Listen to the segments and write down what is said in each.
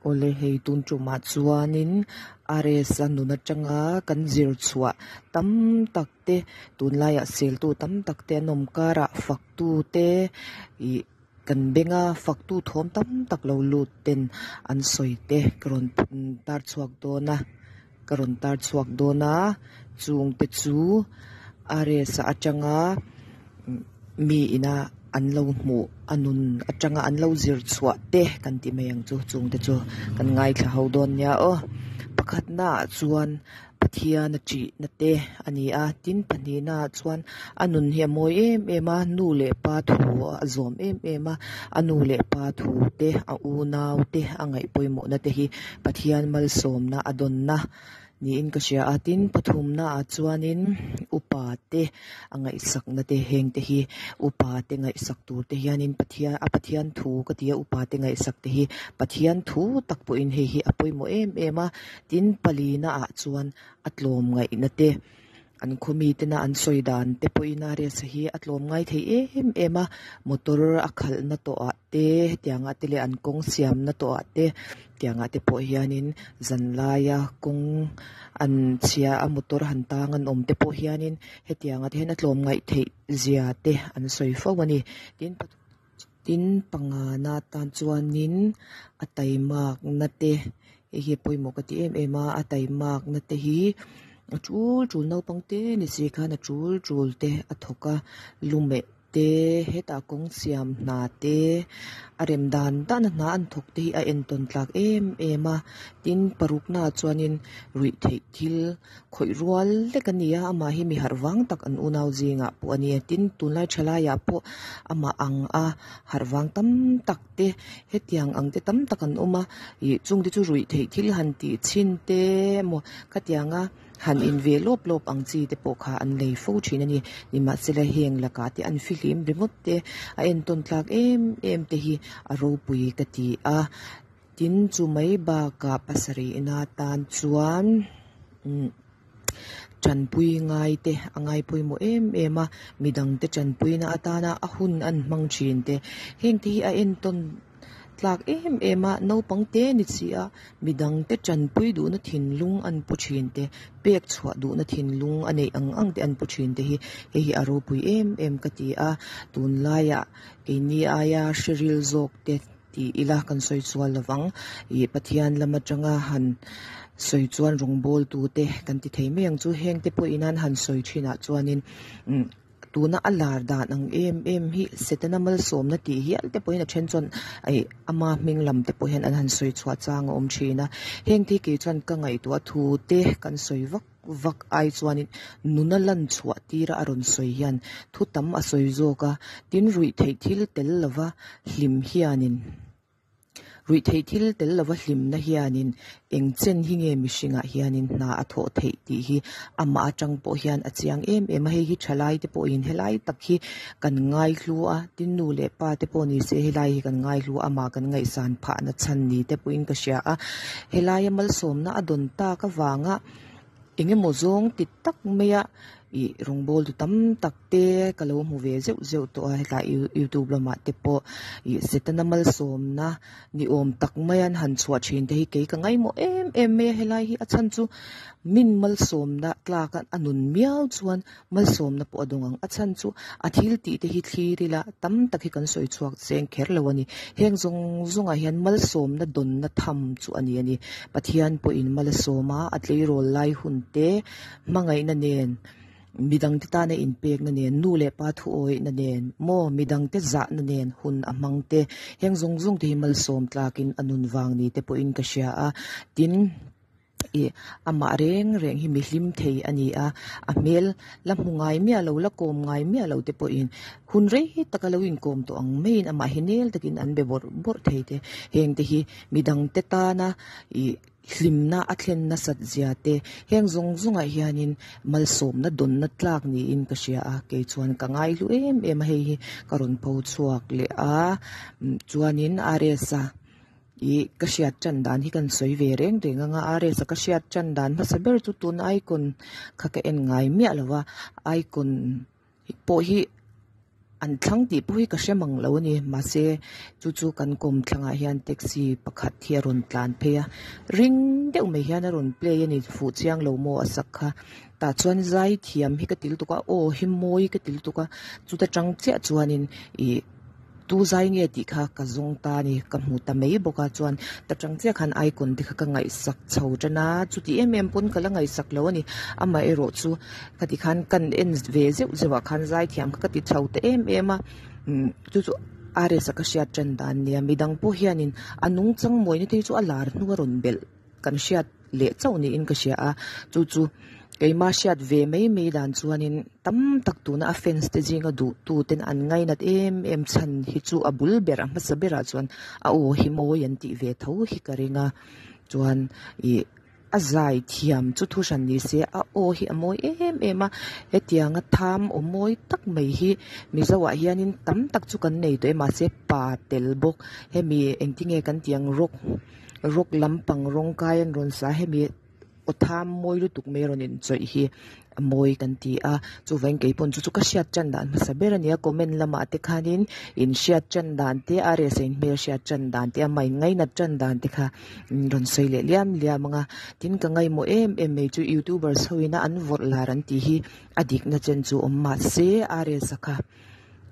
Awle hei tun tumah chuanin RS-a nun atanga kan zir chhuah tam tak te tunlaiah seltu tam tak te an awm karah faktu te ih kan benga faktu thawm tam tak lo lut ten an sawi te ka rawn tar chhuak dawn a ka rawn tar chhuak dawn a chung te chu RS-a atanga mi ina an lo hmuh a nun atanga an lo zir chhuah te kan ti mai ang chu chung te chu kan ngaithla ho dawn nia aw pakhatna ah chuan Pathian a tihna te a ni a tin pahnihna ah chuan a nun hi a mawi em em a nu leh pa thu a zawm em em a a nu leh pa thu te a unau te a ngaih pawimawhna te hi Pathian malsawmna a dawnna niin ka hria a tin pathumna ah chuanin upa te a ngaihsakna te heng te hi upa te ngaihsak tur te hianin Pathian a Pathian thu ka ti a upa te ngaihsak te hi Pathian thu tak pawhin hei hi a pawimawh em em a tin palina ah chuan a tlawm ngaihna te an khaw mi tena an sawi dan te pawhin a resa hi a tlawm ngai thei em em a motor a khalhna tawh ah te hetiang ah te leh an kawng siamna tawh ah te tiang ah te pawh hianin zan laia kawng an chhia a motor han tang an awm te pawh hianin hetiang ah te hian a tlawm ngaih theih zia te an sawi fo a ni tin tin pangana tan chuanin a taimakna te hei hi a pawimawh ka ti em em a a taimakna te hi a tul tul naupang te ni si khan a tul tul te a thawk a lumeh te hetah kawng siam hna te a rem dan dan a hna an thawk te hi a entawn tlak em em a tin paruk naah chuanin ruih theih thil khawih rual lek a ni a amah hi mi harh vang tak an unau zingah pawh a ni a tin tunlai thalaiah pawh amah ang a harh vang tam tak te hetiang ang te tam tak an awm a ih chung te chu ruih theih thil han tih chhin te emaw khatiang a han in ve lawp lawp ang chi te pawh kha an lei fo thin a ni nimahsela heng lakah te an fihlim ringawt te a entawn tlak em em te hi a ropui ka ti a tin chu mai bakah pasarih na tan chuan umm tanpui ngai te a ngai pawimawh em em a midang te tanpuina atana a hun an hmang thin te heng te hi a entawn tlak em em a naupang te ni si a midang te tanpui duhna thinlung an pu thin te pek chhuah duhna thinlung a neih ang ang te an pu thin te hi hei hi a ropui em em ka ti a tunlaiah keini aia hre ril zawk te Tih ila kan sawi chuan lovang. Ih Pathian lam atanga han sawi chuan rawngbawltu te kan ti thei mai ang chu. Heng te pawh in an han sawi thinah chuanin umm tuna a lar dan ang em em hi Setana malsawmna tih hial te pawhin a then chuan ih ama hming lam te pawh hian an han sawi chhuah chang a awm thin a. Heng te hi kei chuan ka ngaihtuah thu te kan sawi vak vak ai chuanin nuna lan chhuah tira a rawn sawi hian thu tam a sawi zawk a, tin ruih theih thil tel lova hlim hianin ruih theih thil tel lova hlimna hianin eng chen hi nge mihringah hianin hna a thawh theih tih hi amah atang pawh hian a chiang em em a, hei hi thalai te pawhin helai tak hi kan ngaihlu a, tin nu leh pa te pawh ni se helai hi kan ngaihlu a, amah kan ngaihsan phahna chhan ni te pawhin ka hria a, helaia malsawmna a dawn tak avanga. Eng emaw zawng ti tak mai a ih rawngbâwl tu tam tak te ka lo hmu ve zeuh zeuh tawh a hetlai youtube lamah te pawh ih setana malsawmna ni awm tak mai an han chhuah thin te hi kei ka ngaihmawh em em mai a helai hi a chhan chu min malsawmna tlak a nun miau chuan Malsawmna pawh a dawng ang. A chhan chu a thil tih te hi thlir ila tam tak hi kan sawi chhuak cheng kher lo a ni. Heng zawng zawngah hian malsawmna dawnna tham chu a ni a ni. Pathian pawhin mal a sawm a, a tleirawl lai hun te, hmangaihna nen, midangte tana inpekna nen, nu leh pa thuawihna nen, maw midangte zahna nen hun a hmang te, heng zawng zawng te hi malsawm tlakin a nun vang ni te pawhin ka hria a. Tin. Ih amah reng reng hi mi hlim thei a ni a, a hmel la hmu ngai miah lo la kawm ngai miah lo te pawhin hun rei taka lo inkawm tawh ang maiin amah hi nel takin an be bawrh bawrh thei te heng te hi midang te tana ih hlimna a thlen nasat zia te heng zawng zawngah hianin malsawmna dawnna tlak niin ka hria a kei chuan ka ngai hlu em em a hei hi ka rawn pho chhuak leh a chuanin RS-a. Ih ka hriat tan dan hi kan sawi ve reng reng ang a RS a ka hriat tan dan hmasa ber chu tun icon kha ka en ngai miah lo a icon pawh hi an thlang tih pawh hi ka hre mang lo a ni mahse chu chu kan kawmthlangah hian taxi pakhat hi a rawn tlan phei a ring deuh mai hian a rawn play a ni fuh chiang lo maw a sak kha tah chuan zai thiam hi ka ti lutuk a aw hi mawi ka ti lutuk a chuta tang chiah chuanin ih tu zai nge tih kha ka zawng ta a ni ka hmu ta mai bawk a chuan ta tang chiah khan icon te kha ka ngaihsak chho tan a chuti em em pawn ka la ngaihsak lo a ni amaherawh chu khati khan kan en ve zeuh zeuh ah khan zai thiam kha ka ti chho ta em em a umm chu chu RS a ka hriat tan dan a nia midang pawh hianin a nungchang mawina te hi chu a lar hnu a rawn belh kan hriat leh chauh niin ka hria a chu chu keima hriat ve mai mai dan chuanin tam tak tuna a fans te zinga duh tu ten an ngainat em em chhan hi chu a bul ber a hmasa berah chuan a aw hi mawi an tih ve tho hi ka ring a chuan ih a zai thiam chu thu hran ni se a aw hi a mawi em em a hetianga tham aw mawi tak mai hi mizo ah hianin tam tak chu kan nei tawh e mahse pa tel bawk hemi engtinge kan tih ang rock rock lampang rawng kai an rawn sa hemi aw tham mawi lutuk mai a rawn inchawih hi a mawi kan ti a chuvangin keipawn chu chu ka hriat tan dan hmasa ber a ni a comment lamah te khanin in hriat tan dan te a rsa in hmel hriat tan dan te amah in ngainat tan dan te kha in rawn sawi leh liam liam ang a tin ka ngaihmawh em em mai chu youtubers ho ina an vawrh lar an tih hi a dikna chen chu awm mahse a rsa kha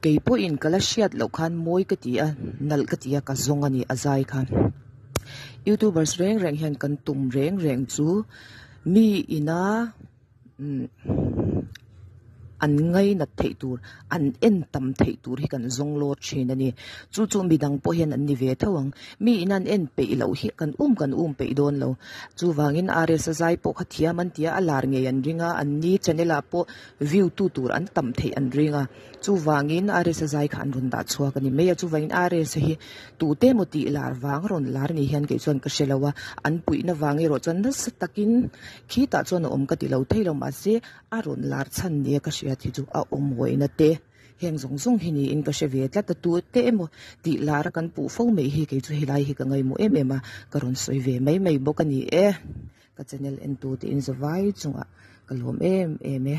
keipawhin ka la hriat loh khan mawi ka ti a nalh ka ti a ka zawng a ni a zai kha youtubers reng reng hian kan tum reng reng chu mi ina umm an ngainat theih tur an en tam theih tur hi kan zawng lawt thin a ni chu chu midang pawh hian an ni ve tho ang mi ina an en peih loh hi kan um kan um peih dawn lo chuvangin RS a zai pawh kha thiam an ti a a lar ngei an ring a an ni channel ah pawh view tu tur an tam theih an ring a chuvangin RS a zai kha an rawn dah chhuak a ni mai a chuvangin RS hi tute emaw tih lar vang a rawn lar ni hian kei chuan ka hre lo a an puihna vang erawh chuan nasa takin khitah chuan a awm ka ti lo thei lo mahse a rawn lar chhan nia ka hriat hi chu a awm uaina te heng zawng zawng hi niin ka hre ve tlat a tute emaw tih lar a kan puh fo mai hi kei chu helai hi ka ngaihmawh em em a ka rawn sawi ve mai mai bawk a ni e. Ka channel en tu te in zavai chungah ka lawm em em e.